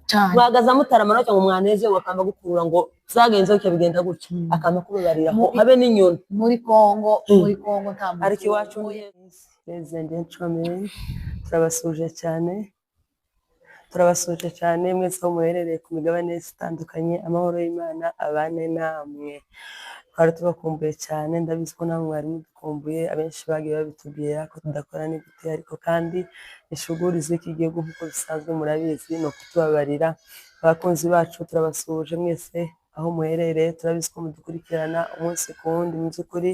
Cyane. Mwagaza mutaramana cyangwa mwanezerewe, akama gukurura ngo zagenze gutya, bigenda gutya, akama kubabarira habe n'inyoni. Muri Kongo, muri Kongo nta muntu. Ariko iwacu, ladies and gentlemen, turabasuhuje cyane, turabasuhuje cyane mwese aho muherereye ku migabane yose itandukanye. Amahoro y'Imana abane namwe. Twari tubakumbuye cyane, ndabizi ko namwe mwari mudukumbuye. Abenshi bagiye babitubwira ko tudakora ni gute, ariko kandi ishuguri z'iki gihugu nk'uko bisanzwe murabizi, ni ukutubabarira. Abakunzi bacu, turabasuhuje mwese aho muherereye. Turabizi ko mudukurikirana umunsi ku wundi. Mu by'ukuri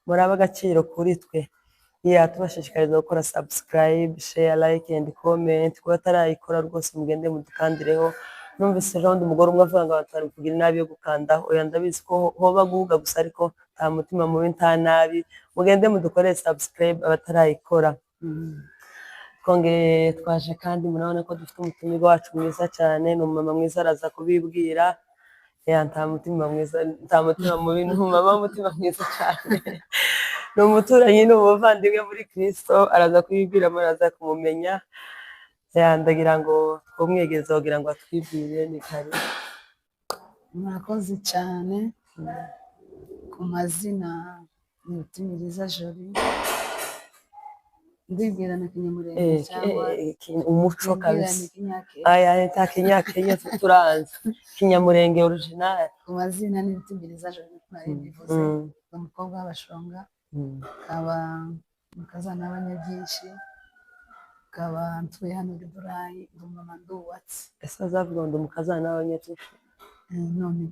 muri ab'agaciro kuri twe. Yeah, tubashishikariza gukora subscribe, share, like and comment. Kuba atarayikora rwose, mugende mudukandireho. Numvise ejo bundi umugore umwe avuga ngo abantu bari kugira inabi yo gukandaho. Oya, ndabizi ko hoba guhuga gusa, ariko nta mutima mubi, nta nabi. Mugende mudukorere subscribe abatarayikora. Twongeye twaje kandi murabona ko dufite umutumirwa wacu mwiza cyane. Ni umumama mwiza, araza kubibwira. Yeah, nta mutima mwiza, nta mutima mubi, ni umumama w'umutima mwiza cyane, ni umuturanyi, ni umuvandimwe muri Kristo. Araza kubibwira, muraza kumumenya. Yeah, ndagira ngo twumwegeze kugira ngo atwibwire. Ni kare. Murakoze cyane. Ku mazina ni Rutimiriza Jolie. Ndibwira na Kinyamurenge cyangwa umuco ndibwira kabisa. Ni Kinyakenya? Aya, nta Kinyakenya, turanze Kinyamurenge original. Ku mazina ni Rutimiriza Jolie, nari mbivuze. Ni umukobwa w'Abashonga, nkaba mukazana w'Abanyabyinshi, nkaba ntuye hano i Burayi, ndi umumama, ndubatse. Ese bazavuga ngo ndi umukazana w'Abanyabyinshi? None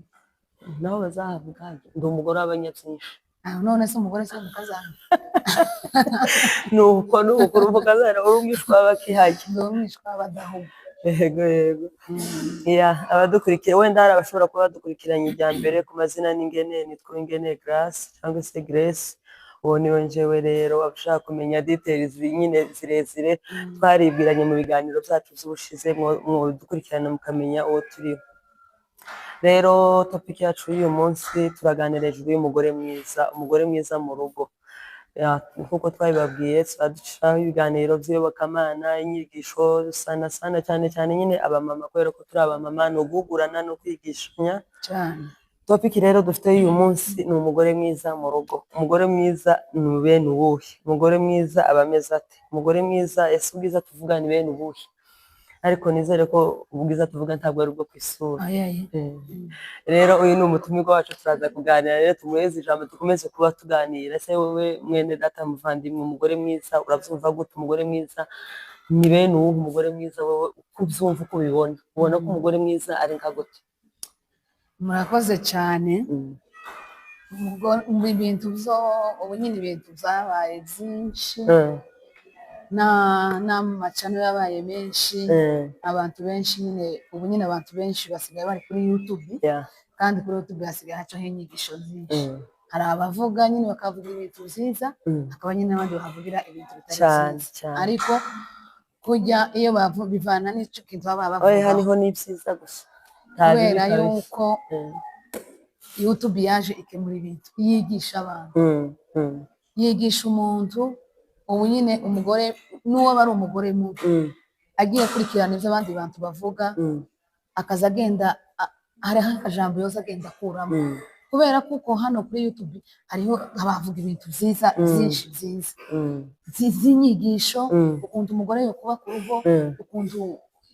Naho bazahavuga ndi umugore w'Abanyabyinshi. Ah, none se umugore se umukazana? Nuko nuko uri umukazana, uri umwishwa w'Abakihajya. Ndi umwishwa w'Abadahuga. Yego. Yeah, abadukurikiye, wenda hari abashobora kuba badukurikiranye irya mbere, ku mazina n'ingene nitwa Ingene Grace cyangwa se Grace, uwo niwe njyewe. Rero abashaka kumenya details nyine zirezire, twaribwiranye mu biganiro byacu by'ubushize, mwodukurikirana mukamenya uwo turiho. Rero topic yacu y'uyu munsi, turaganira hejuru y'umugore mwiza, umugore mwiza mu rugo. Yeah, nk'uko twabibabwiye, tuzaducishaho ibiganiro by'iyobokamana, inyigisho sana sana, cyane cyane nyine abamama, kubera ko turi abamama, ni uguhugurana no kwigishanya. Cyane. Topic rero dufite y'uyu munsi ni umugore mwiza mu rugo. Umugore mwiza ni bene uwuhe? Umugore mwiza aba ameze ate? Umugore mwiza, ese ubwiza tuvuga ni bene ubuhe? Ariko nizere ko ubwiza tuvuga ntabwo ari ubwo ku isura. Ayaye. Rero uyu ni umutumirwa wacu, turaza kuganira. Rero tumuheze ijambo, dukomeze kuba tuganira. Ese wowe mwene data, muvandimwe, umugore mwiza urabyumva gute? Umugore mwiza ni bene uwuhe? Umugore mwiza wowe uko ubyumva, uko ubibona, ubona ko umugore mwiza ari nka gute? Murakoze cyane. Mu bintu byo ubu nyine, ibintu byabaye byinshi, n'amacano yabaye menshi. Abantu benshi nyine, ubu nyine abantu benshi basigaye bari kuri YouTube, kandi kuri YouTube hasigaye hacaho inyigisho nyinshi. Hari abavuga nyine bakavuga ibintu byiza, hakaba nyine n'abandi bahavugira ibintu bitari byiza. Ariko kujya iyo bivana n'icyo kintu baba Oya, bavugaho. Hariho n'ibyiza gusa, nta bibi Kubera kabisa. yuko YouTube yaje ikemura ibintu, yigisha abantu, yigisha umuntu. Ubu nyine umugore n'uwo aba ari umugore mubi, agiye akurikirana ibyo abandi bantu bavuga, akaza agenda hariho akajambo yose agenda akuramo, kubera kuko hano kuri YouTube hariho abavuga ibintu byiza, byinshi byiza, z'inyigisho, ukuntu umugore yo kuba ku rugo, ukuntu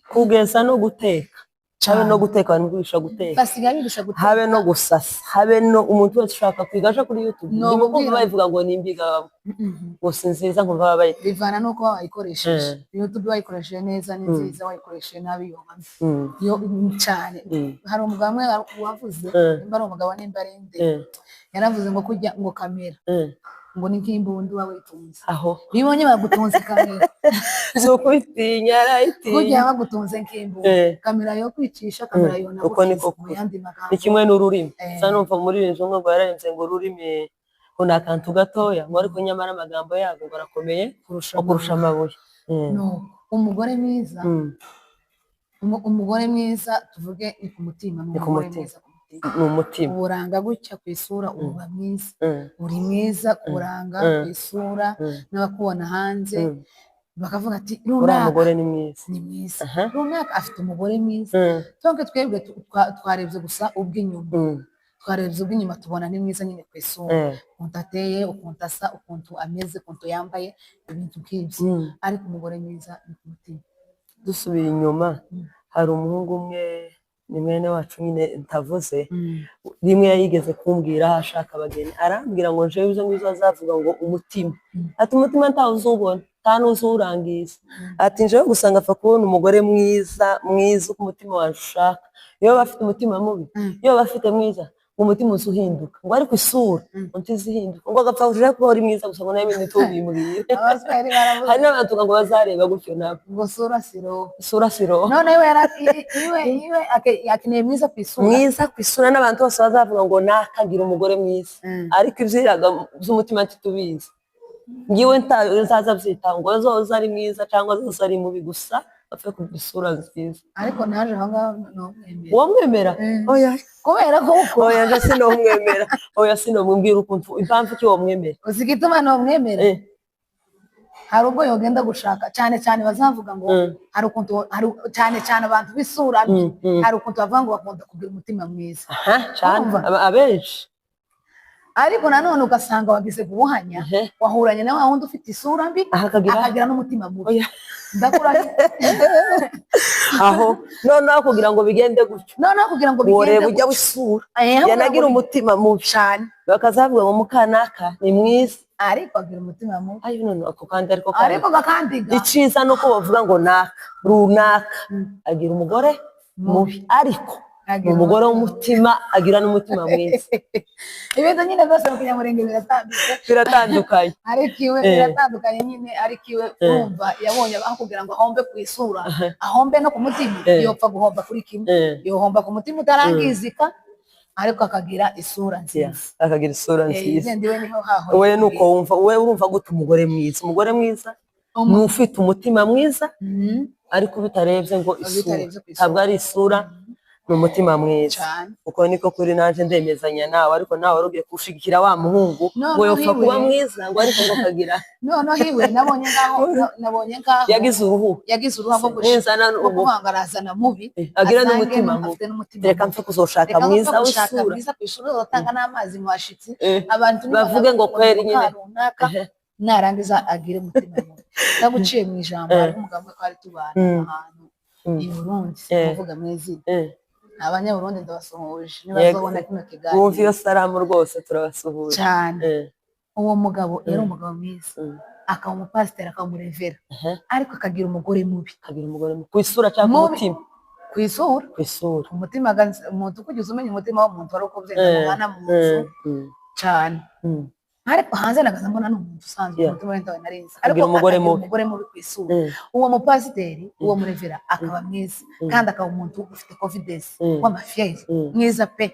Kugeza no guteka, habe no Cyane. guteka, abantu bigisha guteka. Basigaye bigisha guteka. Habe no gusasa, habe no umuntu wese ushaka kwiga aje kuri YouTube. Ni Ndimo kumva ukubwira- bayivuga ngo ni imbiga ngo si nziza, nkumva baba bayi Bivana n'uko wayikoresheje. YouTube wayikoresheje neza ni nziza, wayikoresheje nabi yoba mbi. Yo cyane. Hari umugabo umwe wavuze, nimba ari umugabo, nimba ari nde, yaravuze ngo kujya ngo kamera ngo ni nk'imbunda uba witunze. Aho. Bibonye bagutunze kamera. Si ukubitinya, arayitinya. Kujya bagutunze nk'imbunda, kamera yo kwicisha, kamera yo Uko niko mu kuri. yandi magambo. Ni kimwe n'ururimi. Sa numva muri iri nzu ngo yararembye, ngo ururimi ngo ni akantu gatoya, ngo ariko nyamara amagambo yabo ngo arakomeye kurusha kurusha amabuye. No, umugore mwiza, umugore mwiza tuvuge ni ku mutima, ni Ni ku umugore mutima. mwiza ku mutima. Ni umutima. Uburanga gutya ku isura uba mwiza, uri mwiza ku buranga, ku isura, n'abakubona hanze. Bakavuga ati Uriya runaka mugore ni mwiza. Ni mwiza. Aha. Runaka afite umugore mwiza. Donc twebwe twarebye gusa ubw'inyuma. Twarebye ubw'inyuma, tubona ni mwiza nyine ku isura, ukuntu ateye, ukuntu asa, ukuntu ameze, ukuntu yambaye, ibintu nk'ibyo. Ariko umugore mwiza ni ku mutima. Dusubiye inyuma, hari umuhungu umwe, ni mwene wacu nyine ntavuze, rimwe yigeze kumbwira aho ashaka abageni, arambwira ngo njewe ibyo ngibyo azavuga ngo umutima, ati umutima ntawe uzubona, nta n'uzuwurangiza, ati njewe gusa ngapfa kubona umugore mwiza mwiza uko umutima wawe ushaka. Iyo baba afite umutima mubi, iyo baba afite mwiza, ngo umutima uza uhinduka, ngo ariko isura ngo ntizihinduka, ngo agapfa uje kuba uri mwiza gusa, ngo nawe ibintu tubimbwire. Abaswahili baravuze. Hari n'abantu ngo bazareba gutyo nabo. Ngo sura si roho. Isura si roho. None we iwe iwe akeneye mwiza ku isura. Mwiza ku isura, n'abantu bose bazavuga ngo nakagira umugore mwiza, ariko ibyiraga by'umutima ntitubizi. Ngiwe ntaza byita ngo azoza ari mwiza cyangwa azoza ari mubi, gusa bapfe kugira isura nziza. Ariko naje aho ngaho nomwemera. Uwamwemera? Oya. Kubera ko uko Oya, nje sinomwemera, oya, sinomubwira ukuntu, impamvu ki womwemera? Uzi igituma nomwemera? Hari ubwo yogenda gushaka, cyane cyane bazavuga ngo hari ukuntu, hari cyane cyane abantu b'isura mbi, hari ukuntu bavuga ngo bakunda kugira umutima mwiza. Aha cyane. Urumva? Abenshi. Ariko nanone ugasanga wagize gubuhanya, wahuranye na wa wundi ufite isura mbi, aha akagira akagira n'umutima mubi. Oya. Ndakurahiye. Aho noneho kugira ngo bigende gutyo, Noneho kugira ngo woreba bigende ujya gutyo. wisura Kugira ngo yanagira umutima mubi, cyane, bakazavuga ngo mukanaka ni mwiza, ariko agira umutima mubi. Ayo none ako kandi, ariko kandi Ariko gakandiga. Iciza nuko bavuga ngo naka runaka agira umugore mubi, ariko ni Agira umugore umutima. W'umutima, agira n'umutima mwiza. Ibintu nyine byose mu Kinyamurenge biratandukanye. Biratandukanye. Ariko iwe biratandukanye nyine, ariko iwe urumva yabonye aho kugira ngo ahombe ku isura, ahombe no ku mutima, yopfa guhomba kuri kimwe. Yohomba ku mutima utarangizika, ariko akagira isura nziza. Akagira isura nziza. Igenda iwe niho haho. We nuko wumva, we urumva gute umugore mwiza? Umugore mwiza ni ufite umutima mwiza, ariko bitarebye ngo isura. Bitarebye ku isura. Ntabwo ari isura, ni umutima mwiza. Cyane. Uko niko kuri, nanje ndemezanya nawe, ariko nawe wari ugiye kuwushigikira wa muhungu Noneho ngo yopfa kuba iwe- mwiza, ngo ariko ngo akagira Noneho iwe nabonye ngaho yagize uruhu. Yagize uruhu rwo Nizana rwo kuvuga ngo arazana mubi, agira asange n'umutima mubi. Afite n'umutima Reka mubi. mpfe kuzoshaka Reka mwiza mpfe gushaka w'isura. mwiza ku isura, uzatanga n'amazi mu bashitsi, abantu Bavuge ngo kweri nyine. Runaka narangiza agire umutima mubi. Ndaguciye mu ijambo, hariho umugabo umwe twari tubana ahantu i Burundi, muvuga mu izina. Abanyaburundi ndabasuhuje nibazobona kino Wumva kiganiro. iyo salamu rwose, turabasuhuje. Cyane. Uwo mugabo yari umugabo mwiza, akaba umupasiteri, akaba umurevera, ariko akagira umugore mubi. Akagira umugore ku isura cyangwa ku Mubi. mutima? Ku isura. Ku isura. Ku mutima, umuntu kugeza umenya umutima w'umuntu wari uko byenda mubana mu nzu cyane, ariko hanze nagaza mbona ni umuntu usanzwe. Umutima we ntawe narinzi, ariko Akagira umugore akagira mubi. umugore mubi ku isura. Uwo mupasiteri, uwo murevera akaba mwiza, kandi akaba umuntu ufite confidence, w'amafiyeri, mwiza pe.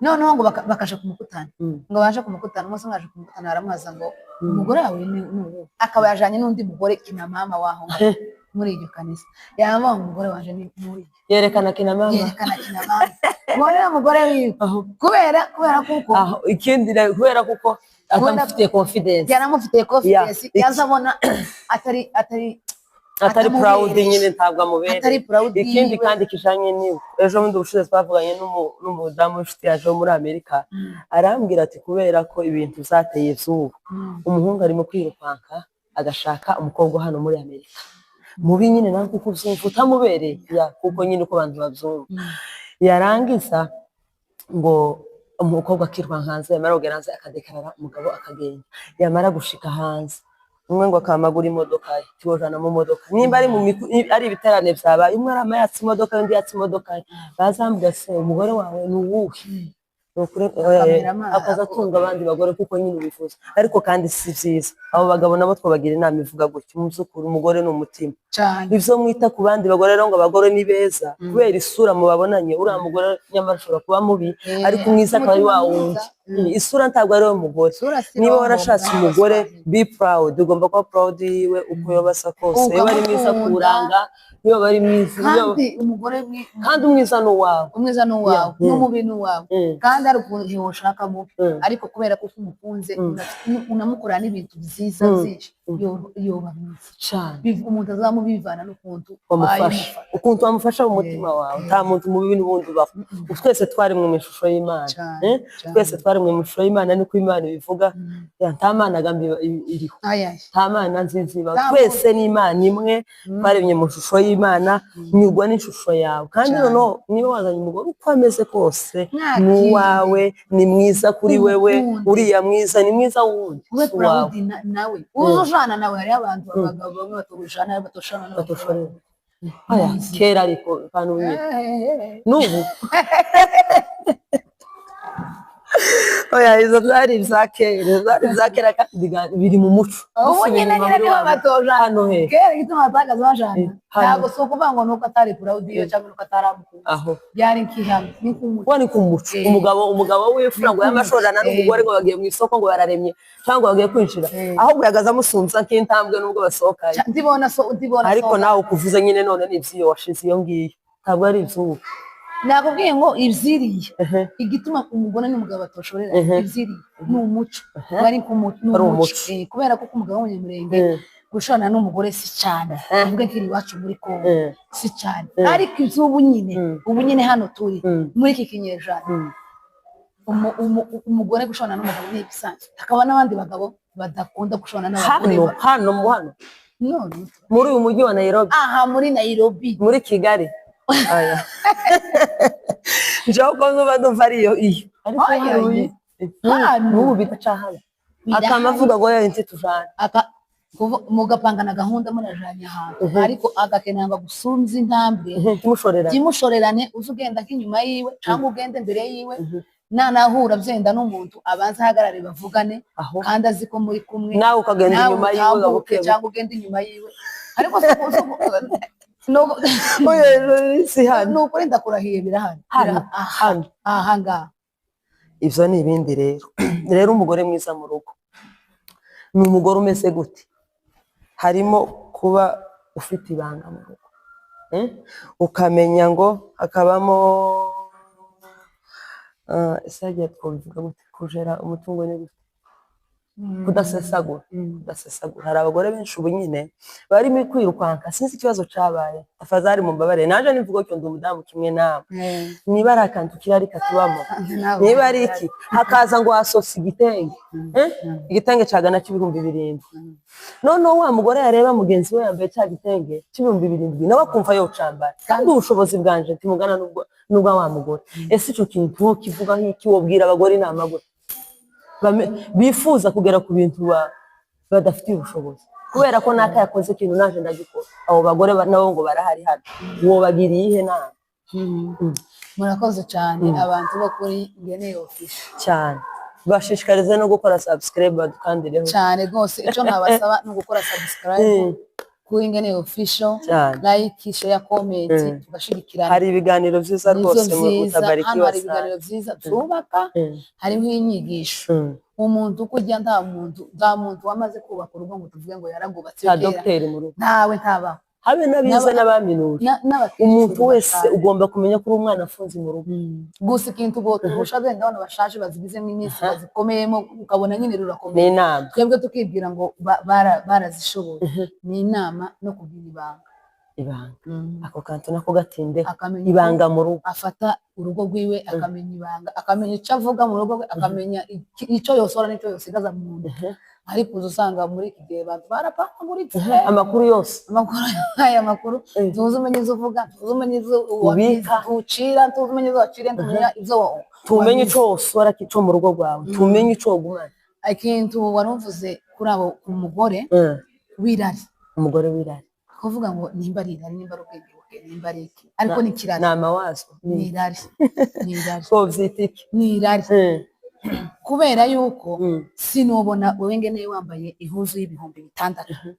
Noneho ngo bakaja kumukutana, ngo baje kumukutana, umunsi umwe aje kumukutana, baramubaza ngo umugore wawe ni uwo? Akaba yajanye n'undi mugore, kina mama waho ngaho muri iryo kanisa. Yamba ngo umugore wanje ni muri Yerekana kina mama. Yerekana kina mama ngo ni umugore wiwe, Aho kubera kuko aho ikindi kubera kuko atamufitiye confidence. Yaramufitiye confidence. Yeah. Yaza abona atari Atari proud. Atamubereye. Nyine ntabwo amubereye. Atari proud Ikindi yiwe. kandi kijanye niwe, ejo bundi ubushize twavuganye n'umudamu w'inshuti yaje wo muri Amerika, arambwira ati kubera ko ibintu zateye izuba, umuhungu arimo kwirukanka agashaka umukobwa hano muri Amerika mubi nyine nawe, kuko ubyumva utamubereye ya, kuko nyine uko abantu babyumva, yarangiza ngo umukobwa akirukanka hanze, yamara kugera hanze akadekarara umugabo, akagenda, yamara gushika hanze umwe ngo akamagura imodoka ye, tiwojana mu modoka, nimba ari mu ari ibiterane byabaye, umwe arama yatse imodoka, undi yatse imodoka ye, bazambwira se umugore wawe ni uwuhe? Ni ukuri, Akamera amaso. Akaza atunga abandi bagore kuko nyine ubivuze, ariko kandi si byiza. Abo bagabo nabo twabagira inama ivuga gutya: mu by'ukuri umugore ni umutima. Cyane. Ibyo mwita ku bandi bagore rero ngo abagore ni beza kubera isura mubabonanye, uriya mugore nyamara ashobora kuba mubi, ariko umwiza akaba ari wa umutima wundi. mwiza. Isura ntabwo ari we mugore. Isura si Niba wo warashatse mugore, umugore, Swahili. be proud, ugomba kuba proud yiwe uko yoba asa kose, niba ari mwiza Ukamukunda. kuranga, niba ari mwiza Kandi umugore kandi umwiza ni uwawe. Umwiza ni uwawe, n'umubi ni uwawe. Kandi hari ukuntu ushaka mubi, ariko kubera ko umukunze, unamukorera n'ibintu byiza byinshi. Yoba mwiza. Cane. Umuntu azamubivana n'ukuntu wamufasha, wayimufata. Ukuntu wamufasha mu mutima wawe. Nta muntu mubi n'ubundi ubaho. Twese twaremwe mu ishusho y'Imana. Cane, Eh? cane. Twese twaremwe mu ishusho y'Imana, niko Imana ibivuga. Ya, nta mana gambi iriho. Ay, ay. Nta mana nziza ibaho. Nta. Twese ni Imana imwe, twaremye mu ishusho y'Imana. Nyurwa n'ishusho yawe kandi noneho niba wazanye umugore, uko ameze kose Mwakire. ni uwawe, ni mwiza kuri wewe. Umukunde. Uriya mwiza ni mwiza wundi, Ube si uwawe. proud nawe uze ujana nawe. Hariho abantu, abagabo bamwe batujana, batoshana. Batoshorera. Aya, kera ariko abantu nyine n'ubu, oya, izo zari iza kera, zari iza kera kandi biri mu muco. Ubu Dusubira nyine inyuma nyine muri nibo wa muco. batojana. Hano he? Kera igituma batagaza bajana, Hano. ntabwo si ukuvuga ngo nuko atari proud iyo cyangwa nuko ataramukunda. Aho. Byari nk'ihame, ni nk'umuco. Wa, ni ku muco. Umugabo w'imfura ngo yamashorana n'umugore ngo bagiye mu isoko, ngo bararemye cyangwa ngo bagiye kwinjira, ahubwo yagaze amusunza nk'intambwe nubwo basohokayo. Ndibona so, ndibona. Ariko So nawe ukuvuze nyine none ni iby'iyo washize iyo ngiyo, ntabwo ari iby'ubu. Nakubwiye ngo ibyiriye, igituma umugore n'umugabo batoshorera, ibyiriye ni umuco, bari ku muco, ni Ari umuco. umuco. Kubera ko umugabo w'umunyamurenge gushorana n'umugore si cyane, uvuge nk'iri iwacu muri Kongo si cyane, ariko iby'ubu nyine, ubu nyine hano turi muri iki kinyejana, umugore gushorana n'umugabo ni ibisanzwe, hakaba n'abandi bagabo badakunda gushorana n'abagore. Hano hano mu hano None muri uyu mujyi wa Nairobi? Aha muri Nairobi. Muri Kigali, aya njewe uko nzuba ndumva ari iyo iyo, ariko Oya, hano ye. Hano. n'ubu bidacahana. Birahari. Akama avuga ngo yari tujana. Mugapangana gahunda, murajanye ahantu, ariko agakenera ngo agusunze intambwe. Timushorera. Timushorerane, uze ugenda nk'inyuma yiwe cyangwa ugende imbere yiwe. Nanahura byenda n'umuntu, abanze ahagarare bavugane. Aho. Kandi azi ko muri kumwe. Nawe ukagenda Nawe inyuma yiwe. utambuke Buke. cyangwa ugende inyuma yiwe, ariko Oya, si hano. Ni ukuri, ndakurahiye, birahari. Hano? Aha. Hano? Aha ngaha. Ibyo ni ibindi rero. Rero umugore mwiza mu rugo ni umugore umeze gute? Harimo kuba ufite ibanga mu rugo. Ukamenya ngo hakabamo, ese hagiye twabivuga gute, kujera umutungo ni gute? Kudasesagura, kudasesagura. Hari abagore benshi ubu nyine barimo kwirukanka, sinzi ikibazo cabaye. Afazari mumbabarire, naje nivuga ko ndi umudamu kimwe nawe. Niba ari akantu kirari katubamo, niba ari iki, hakaza ngo wasose igitenge, eh? Igitenge cagana c'7,000. Noneho wa mugore yareba mugenzi we yambaye cya gitenge c'7,000, nawe akumva yocambara, kandi ubushobozi bwanje ntimugana n'ubwa wa mugore. Ese ico kintu wo kivugaho iki? Wobwira abagore inama gute bifuza kugera ku bintu badafitiye ubushobozi, kubera ko naka yakoze ikintu naje ndagikora? Abo bagore nabo ngo barahari hano, wobagiriye iyihe nama? Murakoze cyane abantu bo kuri Ngene Official. Cyane, bashishikarize no gukora subscribe, badukandireho. Cyane rwose, icyo nabasaba ni ugukora subscribe kuri Ngene Official, like, share, comment, tugashigikirana. Hari ibiganiro byiza Nivyo rwose mu vyiza. Hano utabarikiwa hari sana. ibiganiro byiza twubaka, hariho inyigisho. Umuntu kurya, nta muntu wamaze kubaka urugo ngo tuvuge ngo yaragwubatse Nta kera. Dogiteri mu rugo. Ntawe, ntabaho. Habe n'abize n'abaminuje. N'abakecuru Umuntu wese bashaje. ugomba kumenya ko uri umwana afunze mu rugo. Gusa ikintu ubwo turusha benda abana bashaje bazigizemo iminsi, bazikomeyemo, ukabona nyine rurakomeye. Ni inama. Twebwe tukibwira ngo barazishoboye. Ni inama no kugira ibanga. Ibanga, ako kantu nako gatindeho. Akamenya Ibanga mu rugo. Afata urugo rwiwe, akamenya ibanga, akamenya icyo avuga mu rugo rwe, akamenya icyo yosora n'icyo yosigaza mu nda. Ariko uza usanga muri iki gihe abantu barapanguritse. Amakuru yose. Amakuru, aya makuru, tuzi umenye izo uvuga, tuzi umenye izo Ubika. tucira, tuzi umenye izo waciriye, tumenya izo Tumenye wabize. ico wosora cyo mu rugo rwawe, tumenye ico wogumana. Ikintu wari uvuze kuri abo, umugore w'irari. Umugore w'irari. Kuvuga ngo nimba ari irari, nimba ari ubwenge buke, nimba ari iki, ariko ni ikirari. Ni amawazo. Ni irari, ni irari. Twovyita iki? Ni irari. Kubera yuko sinubona wewe ngene wambaye ihuzu y'6,000,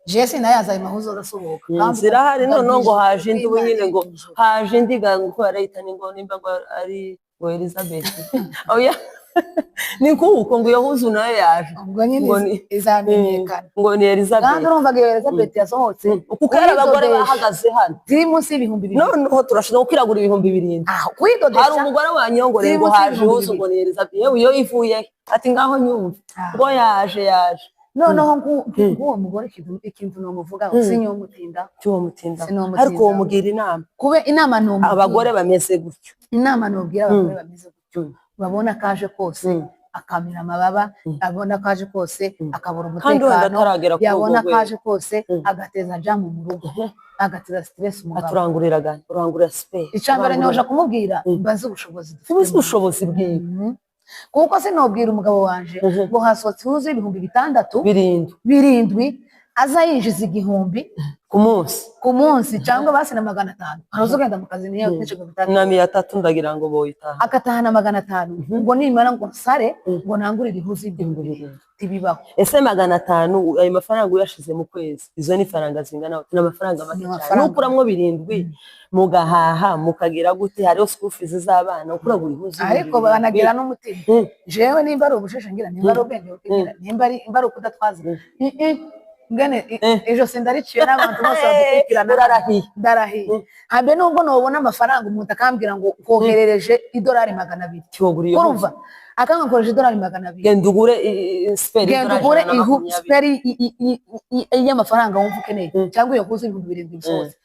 je sinayaza ayo mahuzu adasohoka. Kandi Zirahari noneho ngo haje indi ubu Imana nyine ngo ijuru. Haje indi ga ngo barayita ni ngo nimba ngo ari ngo Elizabeth, oya, ni kuko ngo iyo huzu nayo yaje. Ubwo nyine Ngo ni izamenyekana. Ngo ni Elizabeth. Kandi urumvaga iyo Elizabeth yasohotse Kuko hari abagore uyidodesha, bahagaze hano ziri munsi y'2,000. Noneho turashobora kwiragura 7,000. Aho kuyidodesha. Hari umugore wanyongoreye Ziri ngo munsi haje y'ibihumbi ihuzu bibiri. ngo ni Elizabeth, yewe iyo ivuye he? Ati ngaho nyumva ngo yaje yaje. Noneho nk'uwo mugore ikintu nomuvugaho, sinyomutinda. Tiwomutinda. Sinomutinda. Ariko womugira inama? Kube inama nomubwira. Abagore bameze gutyo. Inama nobwira abagore bameze gutyo, babona kaje kose akamira amababa, abona kaje kose akabura Kandi wenda umutekano, ataragera kuri urwo yabona rwego. kaje kose agateza jamu mu rugo, agateza stress umugabo. Aturanguriraga, urangurira siperi. Icambere noja kumubwira, mbaze ubushobozi dufite. Ubuze ubushobozi bwiwe. Kuko sinobwira umugabo wanje ngo hasohotse ihuzu 6000, 7. 7, aza yinjiza 1000 ku munsi. Ku munsi, cyangwa basi na 500. Haruza ugenda mu kazi niyo n'icyo bitatu. Na 300 ndagira ngo boyitaha. Agatahana 500, ngo nimara ngo nsare ngo nangurire ihuzu 7,000, tibibaho. Ese 500, ayo mafaranga uyashize mu kwezi, izo ni faranga zingana gute? Ni amafaranga make Ni cyane. amafaranga. Nukuramwo 7 mugahaha, mukagira gute, hariho school fees z'abana, ukuragura impuzu Ariko 7,000. banagira n'umutima. Jewe nimba ari ubusheshe ngira, nimba ari ubwenge ngira, nimba ari ukudatwaza, ngene ijosi ndariciye n'abantu bose badukurikirana. Urarahiye. Ndarahiye. Habe nubwo nobona amafaranga, umuntu akambwira ngo koherereje idolari 200, Tiwogura iyo urumva, akangakoresha idolari 200, genda ugure siperi. Genda ugure ihu siperi y'amafaranga wumva ukeneye, cyangwa iyo huzu 7,000 bisohotse.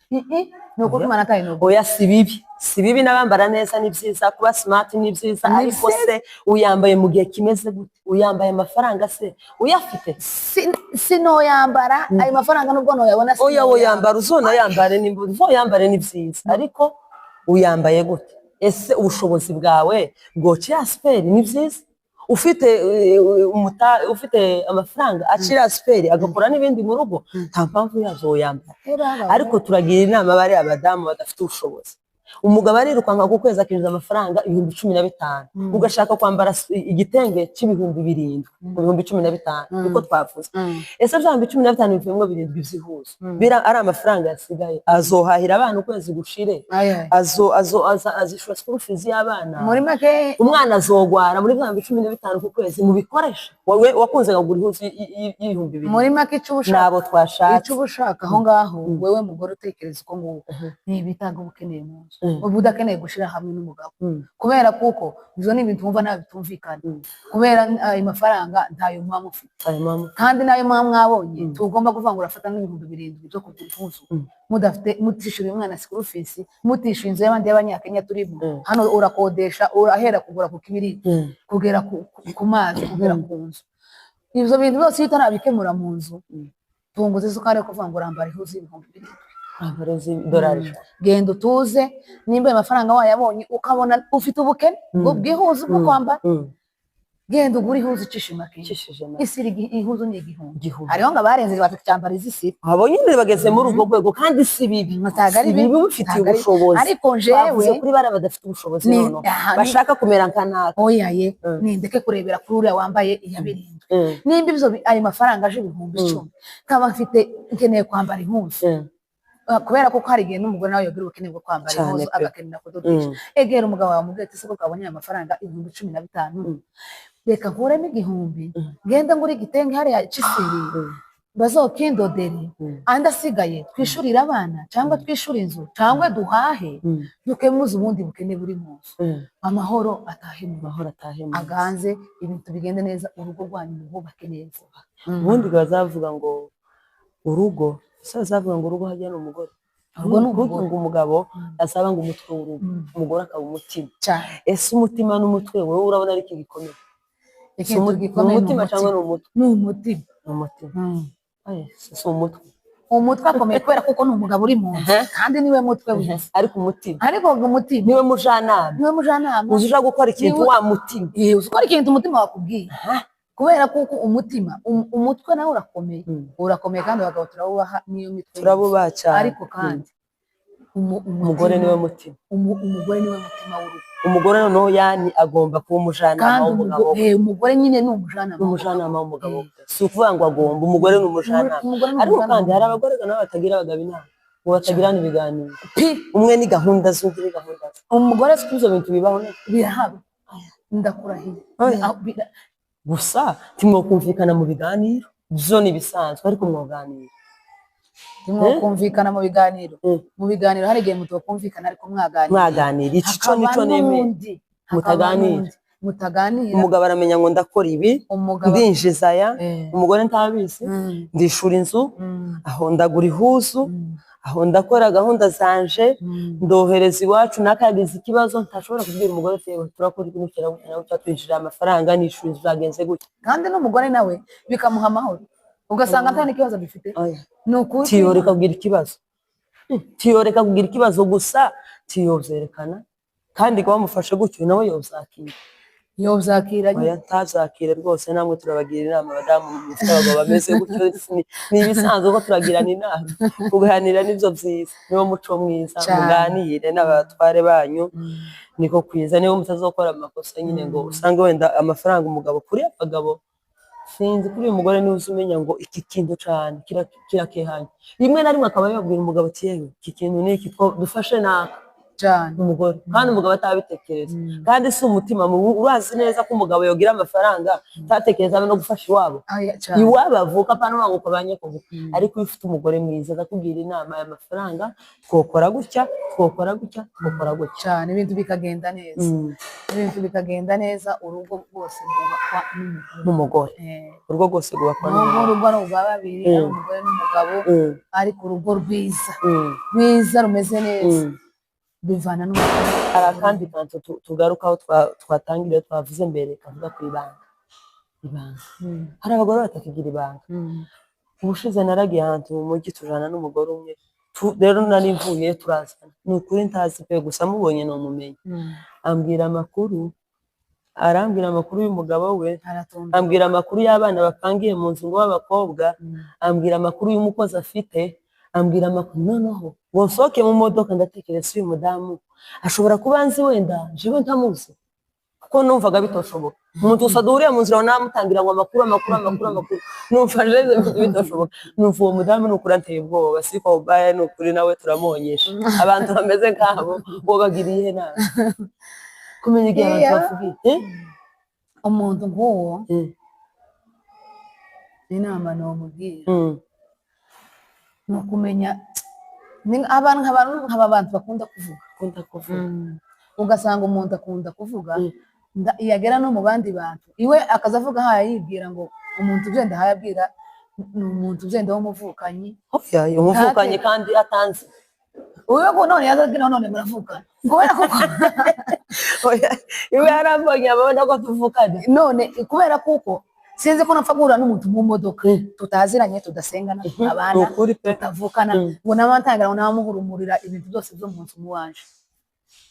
Ni ukuri Imana ataye nubwo. Oya, si bibi, si bibi. N'abambara neza ni byiza, kuba smart ni byiza. Ni Ariko se uyambaye mu gihe kimeze gute? Uyambaye amafaranga se uyafite? Sinoyambara ayo mafaranga nubwo noyabona. Oya. Sinoyambara. Woyambara, uzonayambare, nimba uzoyambare ni byiza, ariko uyambaye gute? Ese ubushobozi bwawe bwoca ya siperi? Ni byiza ufite ufite amafaranga acira siperi, agakora n'ibindi mu rugo, nta mpamvu yazo woyambara. Ariko turagira inama bari abadamu badafite ubushobozi. Umugabo arirukanka ku kwezi akinjiza amafaranga 15,000, ugashaka kwambara igitenge cy'ibihumbi 7 mu 15,000, niko twavuze. Ese bya 15,000 bivuyemo 7 by'ihuzo, bira ari amafaranga yasigaye, azohahira abana ukwezi gushire? Azishura school fees y'abana? Muri make, Umwana azogwara muri bya 15,000 ku kwezi mubikoresha? Wowe wakunze kugura ihuzu y'ibihumbi 2. Muri make, icyo uba ushaka, Nabo twashatse. icyo uba ushaka aho ngaho, wewe mugore utekereza uko nguko, ni ibitanga uba ukeneye mu nzu, uba udakeneye gushyira hamwe n'umugabo, kubera kuko ibyo ni ibintu wumva ntawe bitumvikana, kubera ayo mafaranga ntayo muba mufite. Ayo mama. Kandi nayo muba mwabonye, tugomba kuvuga ngo urafata nk'ibihumbi 7 byo kugura impuzu, mudafite, mutishyuriye umwana school fees, mutishyuye inzu y'abandi y'abanyakenya turimo. Hano urakodesha, urahera kugura ku kibiriti, kugera ku mazi, kugera ku nzu. Ibyo bintu byose iyo utarabikemura mu nzu, tunguza isukari yo kuvuga ngo urambara ihuzu y'ibihumbi 7. Urambara idolari 100. Genda utuze. Nimba ayo mafaranga wayabonye, ukabona ufite ubukene bw'ihuzu bwo kwambara, genda ugure ihuzu ucishe make. Ucishije make. Isiri ihuzu ni 1000. 1000. Hariho ngo abarenze bakacyambara izisiri. Abo nyine bageze muri urwo rwego, kandi si bibi. Ntabwo ari Si bibi bibi, ubifitiye ntabwo ari- ubushobozi. Ariko jewe Bavuze kuri bariya badafite ubushobozi, noneho bashaka kumera nka natwe. Oya ye, nindeke kurebera kuri uriya wambaye iya 7. Nimba ibyo ayo mafaranga aje 10,000, nkaba mfite nkeneye kwambara impuzu, kubera ko hari igihe n'umugore nawe yagira ubukene bwo kwambara Cyane impuzu, pe. agakenera kudodesha, egera umugabo wawe mubwire ati: "Se ko twabonye aya mafaranga 15,000, reka nkuremo 1000, ngende ngure igitenge hariya c'isiri, bazokindodere, andi asigaye twishurire abana, cyangwa twishure inzu, cyangwa duhahe, dukemuze ubundi bukene buri mu nzu." Amahoro atahe mu rugo. Amahoro atahe mu nzu. Aganze, ibintu bigende neza, urugo rwanyu muhubake neza. Ubundi bazavuga ngo urugo, ese bazavuga ngo urugo hajya ni umugore? Urugo ni Kuko umugore. ngo umugabo azaba ngo umutwe w'urugo, umugore akaba umutima. Cyane. Ese umutima n'umutwe, wowe urabona ari iki gikomeye? Si Ikintu ni gikomeye ni umutima cyangwa ni umutwe? Ni umutima. Ni umutima. Ay, si umutwe. Umutwe akomeye kubera kuko ni umugabo uri mu nzu, kandi niwe mutwe w'inzu. Ariko umutima, Ariko umutima, niwe mujyanama. Niwe mujyanama. Uzi uja gukora ikintu, wa mutima. Uzi ukora ikintu umutima wakubwiye, kubera kuko umutima, umutwe nawe urakomeye. Urakomeye, kandi abagabo turawubaha, niyo mitwe y'inzu. Turabubaha cyane. Ariko kandi Umugore niwe mutima. Umugore niwe mutima w'urugo. Umugore noneho yani agomba kuba umujyanama Kandi w'umugabo we. Umugore nyine ni umujyanama. Ni umujyanama w'umugabo we. Si ukuvuga ngo agomba, umugore ni umujyanama. Umugore ni Ariko umujyanama. kandi hari abagore nabo batagira abagabo inama, ngo batagirana ibiganiro, Pi. umwe ni gahunda z'undi ni gahunda ze. Umugore Ibyo bintu bibaho ne? Birahaba, ndakurahiye. Oya. Gusa ntimwokumvikana mu biganiro, byo ni ibisanzwe, ariko mwoganira. Ntimwokumvikana mu biganiro. Mu biganiro hari igihe mutokumvikana, ariko mwaganira. Mwaganira, iki cyo Hakaba nico nemeye. n'undi, hakaba Mutaganira. n'undi. Mutaganira. Umugabo aramenya ngo ndakora ibi, Umugabo ndinjiza aya, umugore ntabizi, ndishura inzu, aho ndagura ihuzu, aho ndakora gahunda zanje, ndohereza iwacu, nakagize ikibazo ntashobora kubwira umugore ati "Yewe, turakora ibintu gutya na gutya, twinjira amafaranga, nishura inzu, zagenze gutya." Kandi n'umugore nawe bikamuha amahoro, ugasanga nta n'ikibazo bifite. Oya. Ni ukuri. Tiyoreka kugira ikibazo, tiyoreka kugira ikibazo gusa, tiyovyerekana kandi ko bamufashe gutyo nawe yozakira. Yobyakira. Oya, ntazakire rwose. Namwe turabagira inama, abadamu mufite abagabo bameze gutyo, ni ibisanzwe ko turagirana inama. Kuganira nibyo byiza, niwo muco mwiza. Cane. Muganire n'abatware banyu, niko kwiza, niba mutazokora amakosa nyine ngo usange wenda amafaranga umugabo, kuri abagabo sinzi, kuri uyu mugore niwe uzi umenya ngo iki kintu cane kirakehanye, rimwe na rimwe akaba yabwira umugabo ati yewe, iki kintu ni iki, dufashe naka. Cyane. Umugore kandi umugabo atabitekereza, kandi si umutima mubi. Urazi neza ko umugabo yogira amafaranga atatekereza no gufasha iwabo, Aya, cane. iwabo avuka, apana ngo ukabanye kuvuka. Ariko iyo ufite umugore mwiza akakubwira inama, aya mafaranga twokora gutya, twokora gutya, twokora gutya. Cyane, ibintu bikagenda neza. Ibintu bikagenda neza, urugo rwose rwubakwa n'umugore. N'umugore. Urugo rwose rwubakwa Nubwo n'umugore. urugo ari urwa babiri, ari umugore n'umugabo, ariko urugo rwiza, rwiza rumeze neza, bivana n'umugore. Hari akandi kantu tugarukaho twatangiriye, twavuze mbere, kavuga ku ibanga. Ibanga, hari abagore batakigira ibanga. Ubushize naragiye ahantu mu mujyi, tujana n'umugore umwe. Rero nari mvuye, turazana, ni ukuri ntazi pe, gusa mubonye numumenye. Ambwira amakuru, arambwira amakuru y'umugabo we, Aratonda. ambwira amakuru y'abana bapangiye mu nzu ngo b'abakobwa, ambwira amakuru y'umukozi afite, ambwira amakuru. Noneho ngo nsohoke mu modoka, ndatekereza, uyu mudamu ashobora kuba anzi wenda jewe ntamuzi, kuko numvaga bitoshoboka umuntu gusa duhuriye mu nzira namutangira ngo amakuru, amakuru, amakuru, amakuru. Numva jewe bitoshoboka. Numva uwo mudamu ni ukuri anteye ubwoba. Siko baye, ni ukuri nawe turamwonyesha. Abantu bameze nk'abo bo bagiriye nama kumenya igihe abantu Iya. bavugiye, eh? Umuntu nk'uwo, inama nomubwira ni ukumenya ni abantu nk'aba bantu bakunda kuvuga. Akunda kuvuga. Ugasanga umuntu akunda kuvuga, yagera no mu bandi bantu iwe akaza avuga haya, yibwira ngo umuntu ugenda ahaye abwira ni umuntu ugenda w'umuvukanyi. Oya, umuvukanyi kandi atanzi. Uyu ngo none yaza abwira none muravukana, kubera kuko Oya, iwe yarambonye abona ko tuvukana. None kubera kuko sinzi ko napfa guhura n'umuntu mu modoka tutaziranye, tudasengana, tutabana, Ni ukuri pe. tutavukana, ngo nabantangira ngo nabamuhurumurira ibintu byose byo mu nzu muwanje.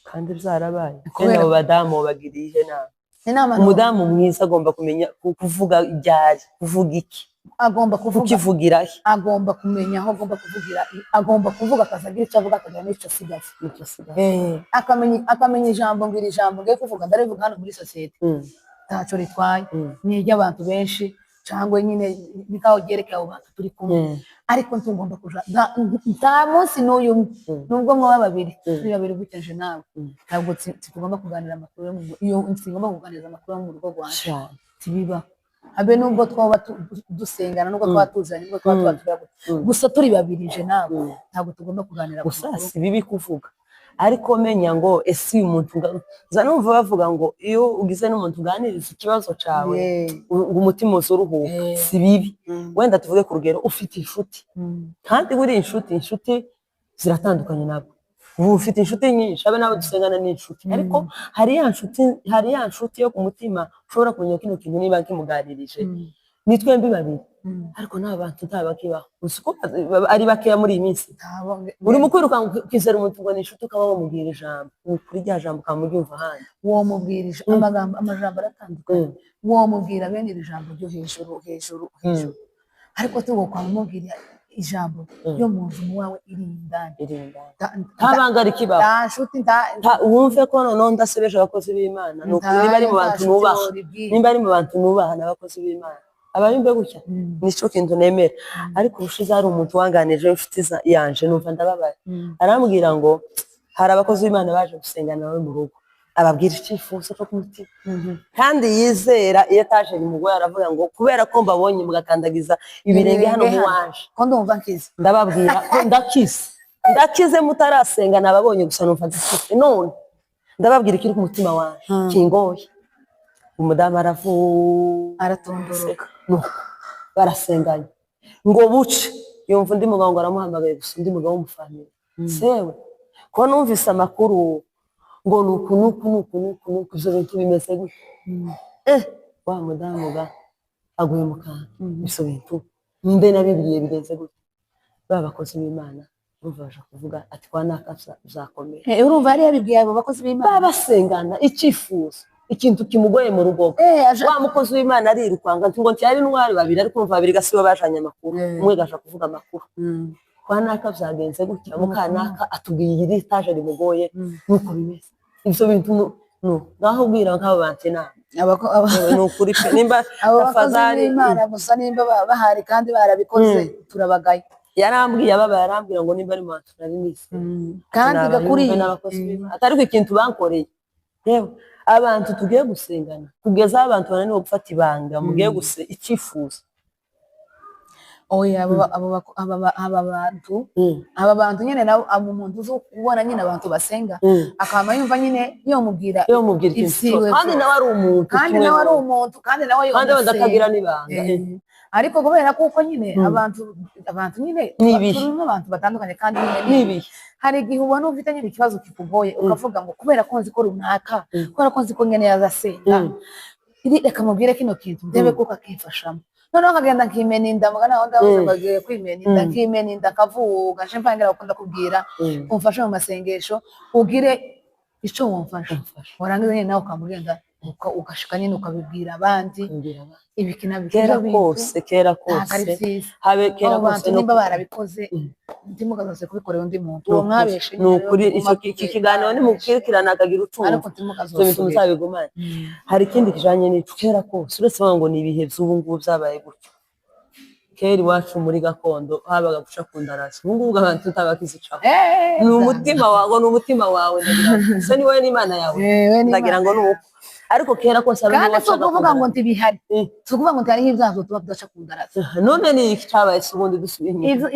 Kandi byarabaye. Kubera- Bene abo badamu bagiriye ihe nama? Inama Umudamu mwiza agomba kumenya kuvuga ibyari, kuvuga iki, agomba kuvuga kukivugira he. Agomba kumenya aho agomba kuvugira, agomba kuvuga akazagira icyo avuga, akagira n'icyo asigaza. Nicyo asigaye. Akamenya ijambo, ngo iri jambo ngiye kuvuga ndarivuga hano muri sosiyete, ntacyo ritwaye, ni iry'abantu benshi cyangwa nyine ni nkaho ryerekeye abo bantu turi kumwe, ariko ntugomba kuja nta munsi n'uyu umwe, nubwo mwaba babiri, turi babiri gutya nawe, ntabwo tugomba kuganira amakuru yo mu iyo singomba kuganiriza amakuru yo mu rugo rwanjye. Cyane. Tibibaho, habe nubwo twaba dusengana, nubwo twaba tuzanye, nubwo twaba tuba gusa turi babiri je nawe, ntabwo tugomba kuganira ku Gusa makuru. si bibi kuvuga, ariko menya ngo ese uyu muntu nza numva bavuga ngo iyo ugize n'umuntu uganiriza ikibazo cawe, ngo umutima uza uruhuka. Si bibi. Wenda tuvuge ku rugero, ufite inshuti, kandi buriya inshuti ziratandukanye. Nabwo ubu ufite inshuti nyinshi, abe n'abo dusengana ni inshuti, ariko hari ya nshuti yo ku mutima ushobora kumenya kino kintu niba kimuganirije, ni twembi babiri. Ariko nta bantu ntabakibaho, uzi ko ari bakeya muri iyi minsi. Urimo kwirukanka ukizera umuntu ngo ni inshuti, ukaba wamubwira ijambo, ni ukuri rya jambo ukamuryumva ahandi. Womubwira amagambo, amajambo aratandukanye. Womubwira bene iri jambo ryo hejuru hejuru hejuru, ariko tugokwamubwira ijambo ryo mu nzu wawe iri indani. Iri indani, nta banga rikibaho. Nta nshuti, nta Wumve ko noneho ndasebeje abakozi b'Imana, ni ukuri niba ari mu nta bantu nshuti nubaha, woribwira. nimba ari mu bantu nubaha n'abakozi b'Imana, ababimbe gutya, nico kintu nemera. Ariko ubushize hari umuntu wanganije w'inshuti yanje, numva ndababaye. Arambwira ngo hari abakozi b'Imana baje gusengana nawe mu rugo, ababwira icyifuzo cyo ku mutima kandi yizera. Iyo ataje umugore aravuga ngo kubera ko mbabonye mugakandagiza ibirenge hano Ibirenge mu hano. wanje, Ko ndumva nkize. ndababwira ko ndakize, ndakize mutarasenga, nababonye gusa numva ndakize, none ndababwira ikiri ku mutima wanje kingoye. Umudamu aravuze Aratondoroka. Nuko barasenganye ngo buce, yumva undi mugabo ngo aramuhamagaye gusa, undi mugabo w'umufamili, sewe ko numvise amakuru ngo nuku nuku nuku nuku nuku, ibyo bintu bimeze gutya. Wa mudamu ga aguye mu kantu, ibyo bintu nde nabibwiye bigenze gutya? Ba bakozi b'Imana urumva baje kuvuga ati kwa naka bizakomeye. Urumva yari yabibwiye abo bakozi b'Imana. Baba basengana icyifuzo, ikintu kimugoye mu rugo. Wa mukozi w'Imana arirukwanga ngo ntiyari intwari babiri, ariko urumva babiri gasibo bajanye amakuru. Umwe gaje kuvuga amakuru, kwa naka byagenze gutya, mukanaka atubwiye iri taje rimugoye, nuko bimeze ibyo bintu ngaho ubwira nk'abo bantu inama. Ni ukuri pe, nimba Abo bakozi tafadhali b'Imana gusa nimba bahari kandi barabikoze, turabagaye. Yarambwiye ababaye, arambwira ngo nimba ari mu bantu nari nise Kandi gakuri n'abakozi b'Imana, atari ko ikintu bankoreye. Yewe, abantu tugiye gusengana kugeza aho abantu bananiwe gufata ibanga, mugiye guse icyifuzo. Oya, aba bantu, aba bantu nyine nabo, abo umuntu uzi ubona nyine abantu basenga, akaba yumva nyine yomubwira iyo mubwira ikintu ibyiwe cyose, kandi byose. Nawe ari umuntu Kandi kimwe nawe ari n'undi. umuntu, kandi nawe Kandi wenda yonasenga. akagira n'ibanga. Ariko kubera kuko nyine abantu nyine Ni ibihe. turi n'abantu batandukanye, kandi nyine Ni ibihe. Hari igihe ubona ufite nyine ikibazo kikugoye, ukavuga ngo kubera ko nzi ko runaka, kubera ko nzi ko nyine yazasenga, reka mubwire kino kintu ndebe kuko akimfashamo, noneho nkagenda nkimena inda, mugana aho ndavuze ngo agiye kwimena inda, nkimena inda akavuga nje mpangira bakunda kubwira, umfashe mu masengesho, ugire ico wumfasha. Umfasha. Warangiza nyine nawe ukamugenda ugashika nyine ukabibwira abandi. Kubwira abandi. Ibiki na biki. Kera Ibyo bintu kose, kera ntabwo ari kose byiza. Habe kera Abo kose bantu no nimba barabikoze, ntimukazaze kubikorera undi muntu uwo mwabeshe. Ni ukuri, icyo iki kiganiro nimukurikirana akagira ucumva Ariko ibyo bintu ntimukazosubire. muzabigumane. Hari ikindi kijanye n'ico, kera kose, uretse bavuga ngo ni ibihe by'ubu ngubu byabaye gutyo, kera iwacu muri gakondo habaga guca ku ndarazo. Ubu ngubu abantu tutabakizicaho. Ni umutima wawe, ni umutima wawe, ndagira ngo se ni wowe n'Imana yawe. Ndagira ngo ni uko, ariko kera kose abantu Kandi si bacaga ku ukuvuga ngo ndarazo. ntibihari, si ukuvuga ngo ntihariho ibyaha tuba tudaca ku ndarazo. None ni iki cyabaye se ubundi dusubiye inyuma?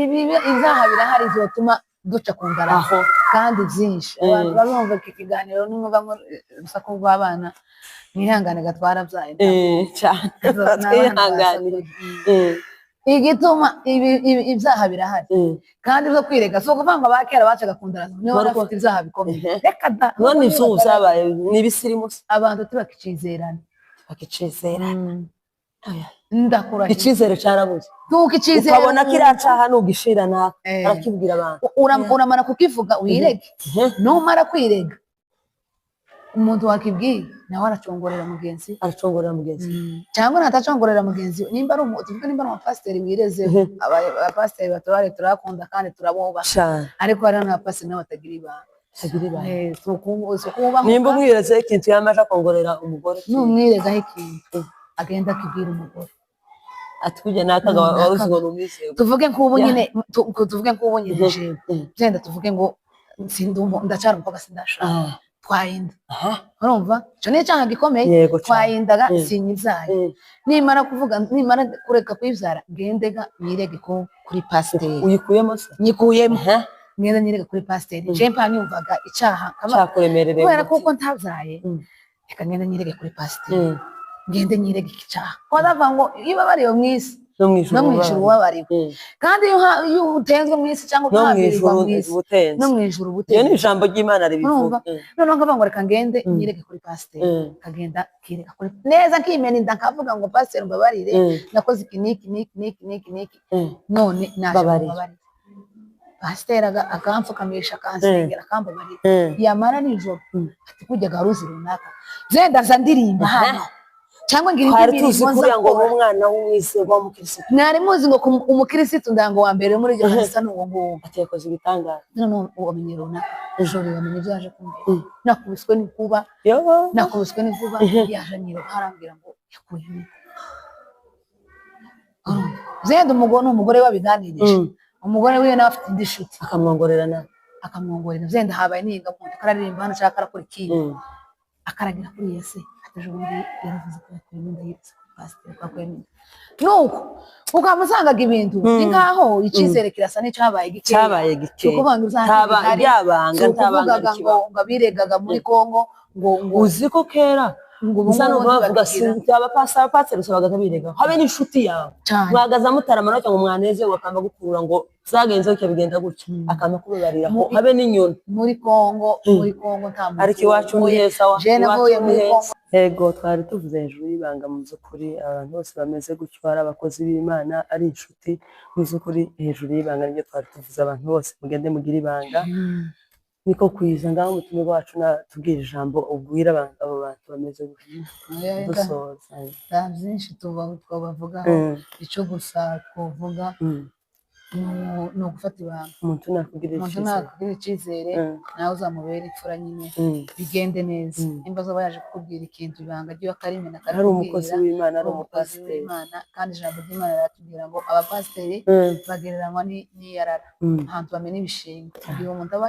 Ibyaha birahari bizotuma duca ku ndarazo Aho. kandi byinshi. Abantu barumva iki kiganiro nimwumva ngo urusaku rw'abana, mwihangane gatwarabyaye. Cyane. N'abana Twihanganire. Igituma ibyaha birahari kandi byo kwirega, si ukuvuga ngo abakera bacaga ku ndarazo nibo bari bafite ibyaha bikomeye, reka da. None ivy'ubu byabaye ni ibisirimu se? Abantu tubakicizerana. Bakicizera. Ndakurahiye. Icizere carabuze. Ntukicizere. Ukabona kiriya caha nugishira naka arakibwira abantu. Uramara kukivuga wirege, numara kwirega umuntu wakibwiye nawe aracongorera mugenzi we. Aracongorera mugenzi we. Cyangwa natacongorera mugenzi we, nimba ari tuvuge nimba ari umupasiteri wireze, abapasiteri batubare turabakunda kandi turabubaha, Cane. ariko hariho n'abapasiteri nabo batagira ibanga. Atagira ibanga. Si ukububahuka. Nimba umwirezeho ikintu yamaje akongorera umugore. Numwirezaho ikintu agenda akibwira umugore. Ati kujya nakaga waruzi ngo ni umwizerwa. Tuvuge nk'ubu nyine, tuvuge nk'ubu nyine jewe genda tuvuge ngo ndacyari umukobwa sindashaka, twayinda. Urumva icyo ni icyaha gikomeye. Yego cane. Twayindaga sinyibyaye, nimara kuvuga, nimara kureka kuyibyara, ngendega nyirege ko kuri pasiteri. Uyikuyemo se? Nyikuyemo, ngende nyirege kuri pasiteri. Je mpa nyumvaga icyaha Cyakuremerereye kubera umutima. kuko ntabyaye, reka ngende nyirege kuri pasiteri, ngende nyirege iki cyaha, ko ndavuga ngo iyo ubabariwe mu isi, No mu ijuru no mu ijuru ubabariwe. ubabariwe. Kandi iyo utenzwe mu isi cyangwa No mu ukahabirirwa ijuru mu isi, ubutenzi. no mu ijuru Iyo ni ubutenzi. ijambo ry'Imana ribivuga. Urumva? Noneho nkavuga ngo reka ngende nyirege kuri pasiteri, nkagenda nkireka kuri neza, nkimena inda, nkavuga ngo pasiteri mbabarire, nakoze iki n'iki n'iki n'iki n'iki n'iki, none naje Mbabarira. mbabarire. Pasiteri akamfukamisha, akansengera, akambabarira. Yamara nijoro ati kujyaga ruzi runaka zenda nza ndirimba hano cyangwa ngira indi Twari tuzi mirimo nza kuriya ngo gukora. ni umwana w'umwizerwa w'umukirisitu. Mwari muzi ngo umukirisitu ndango wa mbere muri iryo kanisa ni uwo nguwo. Ati yakoze ibitangaza. Noneho wamenye runaka ijoro wamenye ibyo yaje kumbwira, nakubiswe n'inkuba, Yo. nakubiswe n'inkuba, yaje anyiruka arambwira ngo yakuyemo inda. Urumva? Zenda umugore ni umugore wabiganirije, umugore wiwe nawe afite indi nshuti. Akamwongorera nawe. Akamwongorera. Zenda habaye niga muntu kararirimba hano cyangwa karakora ikindi, akaragira kuri iyo se ati ejo bundi yaravuze ko yakuyemo inda, yirutse kuri pasiteri ko yakuyemo inda. Nuko ukaba usangaga ibintu ni nkaho icyizere kirasa n'icyabaye gikeya. Cyabaye Si gikeya. ukuvuga ngo ibyaha ntibihari, Ryabanga si ntabanga ukuvugaga ngo rikibaho. ngo abiregaga muri Kongo ngo Uzi ko kera Ngo ubu Gusa ngubu numva bavuga ntibakigira. Si abapasiteri gusa bagaza birega, habe n'inshuti yawe Cyane. Mwagaza mutaramana cyangwa mwaneze, akamba gukura ngo zagenze gutya, bigenda gutya, akamba kubabarira habe n'inyoni. Muri Kongo, muri Kongo nta muntu Ariko iwacu ni uvuye. heza wa Je navuye iwacu ni muri heza. Kongo. Yego, twari tuvuze hejuru y'ibanga. Mu by'ukuri abantu bose bameze gutyo, ari abakozi b'Imana, ari inshuti, mu by'ukuri hejuru y'ibanga nibyo twari tuvuze. Abantu bose mugende mugire ibanga, niko kwiza. Ngaho umutumirwa wacu natubwira ijambo ubwira abo bantu bameze gutyo dusoza. Nta byinshi tubavugaho. Icyo gusa twavuga ni ugufata ibanga. Umuntu nakugirira Umuntu icyizere. Nakugirira icyizere, nawe uzamubera imfura nyine, bigende neza. Nimba azaba yaje kukubwira ikintu, ibanga ry'iwe akarimena, Ari umukozi akarikubwira, w'Imana, ari ari umukozi umupasiteri. w'Imana. Kandi ijambo ry'Imana riratubwira ngo abapasiteri bagereranywa n'iyarara, ahantu bamena ibishingwe. Igihe umuntu aba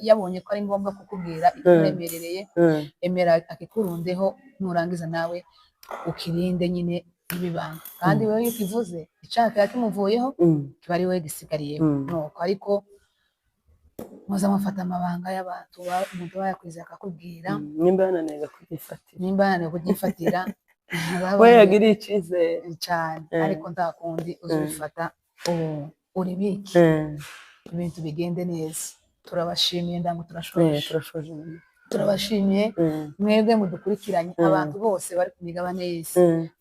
yabonye ko ari ngombwa kukubwira ikuremerereye, emera akikurundeho, nurangiza nawe ukirinde nyine ibibanga. Kandi wowe iyo ukivuze, icyaha kiba kimuvuyeho, kiba ari wowe gisigariyeho. Nuko ariko muza mufata amabanga y'abantu, umuntu aba yakwizeye akakubwira. Nimba yananiwe kubyifatira. Nimba yananiwe kubyifatira, We yagiriye icyizere. Cyane. Ariko nta kundi, uzabifata ubu uribike, ibintu bigende neza. Turabashimiye, ndango turashoje. Turashoje. Turabashimiye mwebwe mudukurikiranye, abantu bose bari ku migabane y'isi,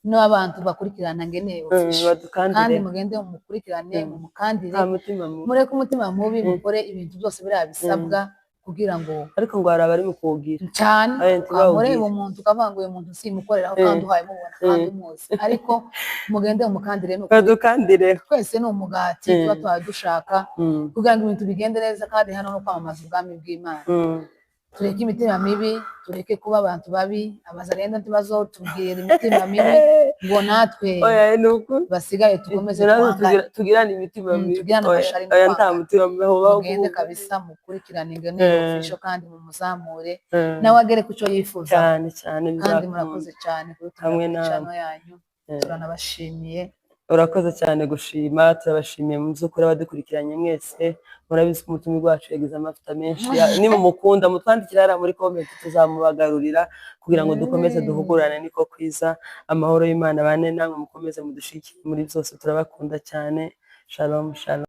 n'abantu bakurikirana ngeneye official. Badukandire. Kandi mugende mumukurikirane, mumukandire. Nta mutima mubi. Mureke umutima mubi, mukore ibintu byose biriya bisabwa kugira ngo Ariko ngo hari abari mu kuwugira. Cyane. Aye, ntibawugire. Ukamureba umuntu ukavuga ngo uyu muntu simukoreraho, kandi uhaye mubona kandi umuzi. Ariko mugende mumukandire, ni ukuri. Badukandire. Twese ni umugati, tuba tuba dushaka kugira ngo ibintu bigende neza, kandi hano no kwamamaza ubwami bw'Imana. Tureke imitima mibi, tureke kuba abantu babi. Abazarenda ntibazotubwira imitima mibi ngo natwe Oya, ni ukuri. basigaye dukomeze Natwe twangane. Tugirane imitima mibi. Tugirane Oya, amashari oya, nta n'urwangano. mutima mubi aho. Mugende kabisa mukurikirane ingene official, kandi mumuzamure, nawe agere ku cyo yifuza. Cyane cyane, Kandi bizakunda. murakoze cyane kudutumira Hamwe kuri namwe. channel yanyu. Turanabashimiye. Urakoze cyane gushima. Turabashimiye mu by'ukuri abadukurikiranye mwese. Murabizi ko umutumirwa wacu yagize amavuta menshi. Nimumukunda mutwandikira hariya muri comment, tuzamubagarurira kugira ngo dukomeze duhugurane, niko kwiza. Amahoro y'Imana bane namwe, mukomeze mudushyigikire muri byose. Turabakunda cyane. Shalom, shalom.